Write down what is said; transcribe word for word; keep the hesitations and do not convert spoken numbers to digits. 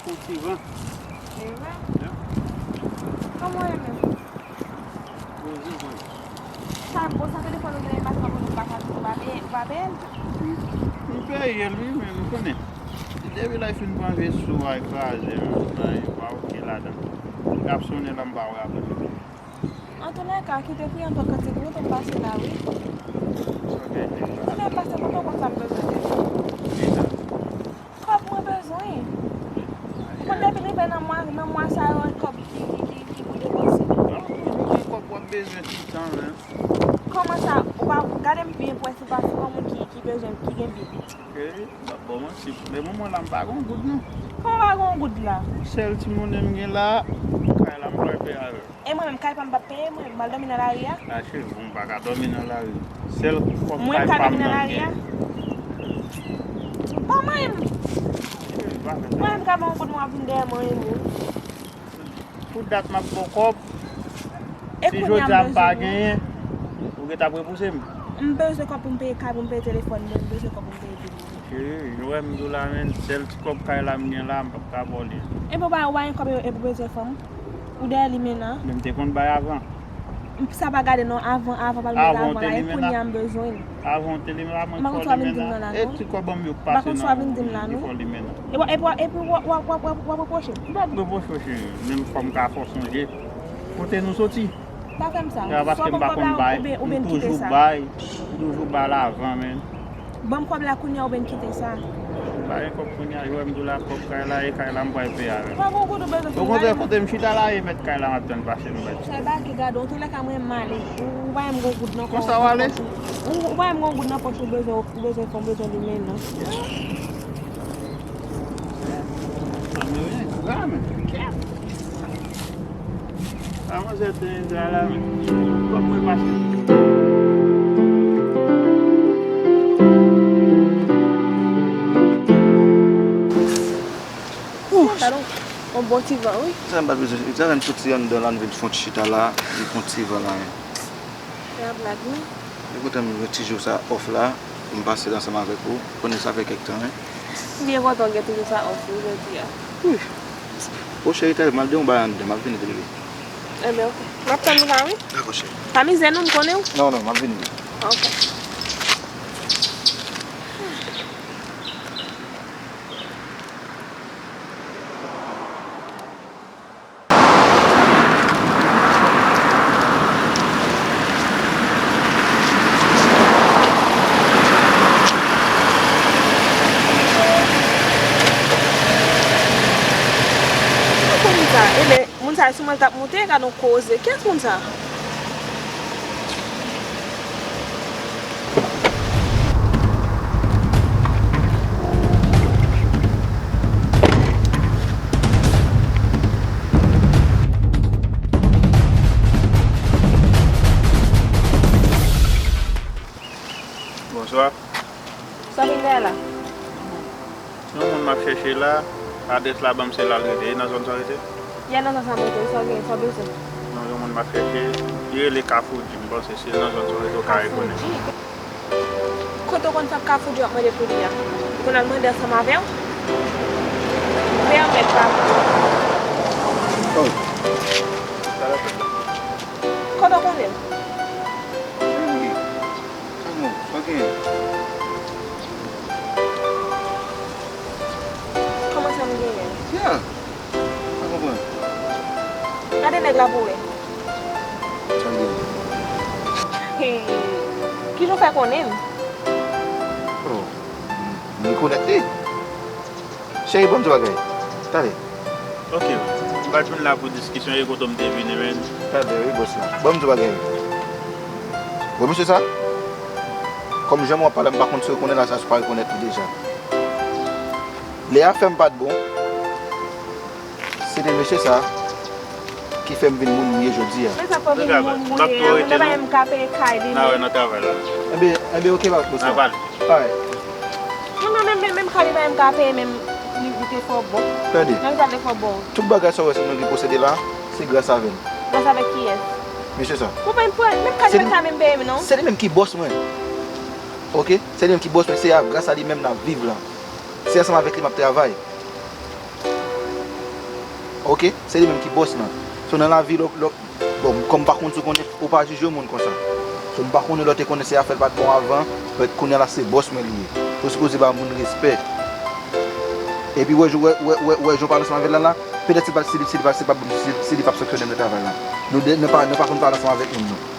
Pou ti van. Ti van? Yeah. Kòman w ye menm? Poze, poze. Sa bon, sa telefòn ou genyen pa sa bon, ou pa ka, ou pa peye, ou pa peye l? M, m peye l wi, men nou konnen. Depi lè l fin pran vesou a, kraze, men bagay yo pa oke ladan. L ap sonnen la, m pa wè apre. Antoulèka, kite pou yon lòt kantik, lontan m pase la, wi. Sa w genyen? Lontan m pase, lontan konn sa m bezwen fè. Kisa? Kòb mwen bezwen. Mwen depi rive nan mwa, nan mwa sa yo, kòb ki, ki, ki, ki pou depanse. Kòb w ap bezwen tout tan, men. Kòman sa? Ou pa, gade m byen pou wè si w pa se yon moun ki, ki bezwen, ki gen bi. Cheri, m ap ba w manti. Pou le moman la, m pa gen yon goud, non. Kòman w pa gen yon goud la? Sèl ti monnen m gen la, kay la, m pral peye avè l. E mwen menm, kay pa m p ap peye, mwen menm, m al dòmi nan lari a? A, cheri, bon, m pa ka dòmi nan lari. Sèl kòb kay pa m nan m gen. Mwen ka dòmi nan lari a? Ban mwen m. Cheri, pa fè sa. Mwen menm, ka ban yon goud, mwen ap vin dèyè mwen menm, wi. Pou dat m ap ba w kòb. Si jodi a m pa genyen, ou gentan ap repouse m. M bezwen kòb pou m peye kay, pou m peye telefòn mwen, m bezwen kòb pou m peye bil mwen. Cheri, ou wè m di w la, men, sèl ti kòb kay la m gen la, m p ap ka ba w li. Epi w pa, ou pa gen kòb, epi w bezwen fanm? Ou dèyè limena? Men m te konn bay avan. Sa pa gade non, avan, avan, pa bezwen avan la, e kounye a m bezwen l. Avan w te limena, mwen fò limena. E ti kòb an m yo k pase nan ou, li fò limena. Epi, epi, epi, w ap, w ap, w ap, w ap repwoche m? M p ap repwoche w, cheri. Menm fò m ka fè w sonje kote nou soti. Pa fè m sa. Se pa paske m pa konn bay, m toujou bay, m toujou bay l avan, men. Ban m kòb la kounye a oubyen kite sa. M pa gen kòb kounye a, jwè m di w la, kòb kay la, e kay la m pral peye avè l. Pa gen goud ou bezwen fè m. Okontrè, kote m chita la, e mèt kay la m ap tann pase m bay. Sa e bagay gade, antoulèka mwen m ale. Ou, ou pa janm gen goud nan kò w. Konsa w ale? Ou, ou pa janm gen goud nan pòch ou bezwen, ou bezwen fè, ou bezwen limena. Sa manzè te engra la, men. Kòb mwen pase. Ouf. Yon bon ti van, wi. Sa m pa t bezwen, sa m soti anndan la, m vin fon ti chita la, li fon ti van la, men. Sa blag, wi. Li kontan m gen ti jou sa off la, pou m pase l ansanm avèk ou. Konnen sa fè kèk tan, wi. M byen kontan w gen ti jou sa off, wi, jodi a. Wi. O cheri, talè, m al de yon bagay anndan, m ap vini tou, bebe. Enben, oke. M ap tann ou la, wi. Dakò, cheri. Pa mizè non, m konnen w. Non, non, m ap vini. Oke. Kòman sa? Enben, moun sa, si mwen t ap monte, gade yon koze. Kiyès moun sa? Bonswa. Sa w vin fè la? Yon moun m ap chèche la, adrès la ban m se la l rete, e nan zòn sa w rete? Yè nan zòn sa m rete, wi, sa w gen, sa w bezwen? Non, yon moun m ap chèche, li rele Kafou Dji, m panse si l nan zòn sa w rete, w ka rekonnen. Kafou Dji? Kote w konn sa Kafou Dji w ap mande pou li a? Ou konn al mande ansanm avè w? Pèmèt pa. Oh. Kote w konnen l? Wi. Sa bon, sa w genyen? Kòman sa m genyen? Yeah. Pa konprann. Gade nèg la pou wè. Sa l genyen? Hey, kijan w fè konnen m? Oh, m rekonèt li. Cheri, ban m di w bagay. Talè. Oke, m pa t vin la pou diskisyon, e kote m te vini, men. Talè, wi, bòs la. Ban m di w bagay. Bon, mesye sa, kòm jan m wè w ap pale, m pa konn si w rekonèt l, sa, si w pa rekonèt li deja. Lè afè m pa t bon, se te mesye sa ki fè m vin moun m ye jodi a. Men sa fè m vin moun m ye a, lè pa menm ka peye kay li. N a wè nan travay la. Enben, enben, oke, pa bòs la. N a pale. Alright. Non, non, menm, menm, menm kay li pa menm ka peye, menm li, li te fò bon. Tande. Nan li pa te fò bon. Tout bagay sa w wè se nou ki posede la, se gras avè l. Gras avèk kiyès? Mesye sa. Pou menm, pou menm kay li pa ka menm peye m, non. Se li menm ki bòs mwen. Oke? Se li menm ki bòs mwen, se gras a li menm n ap viv la. Se ansanm avèk li m ap travay. Ok, se li menm ki bòs lan. So nan lavi, lò, lò, bon, kòm m pa konn si w konnen, ou pa jije moun konsa. So m pa konnen lè w te konnen se afè l pa t bon avan, petèt kounye a la se bòs mwen li ye. Ou sipoze ba moun respè. Epi wè, wè, wè, wè, wè jan w pale ansanm avè l la, la, petèt se pa, se li, se li pa, se pa, se, se li p ap sanksyone m nan travay la. Nou de, nou pa, nou pa konn pale ansanm avèk moun, non.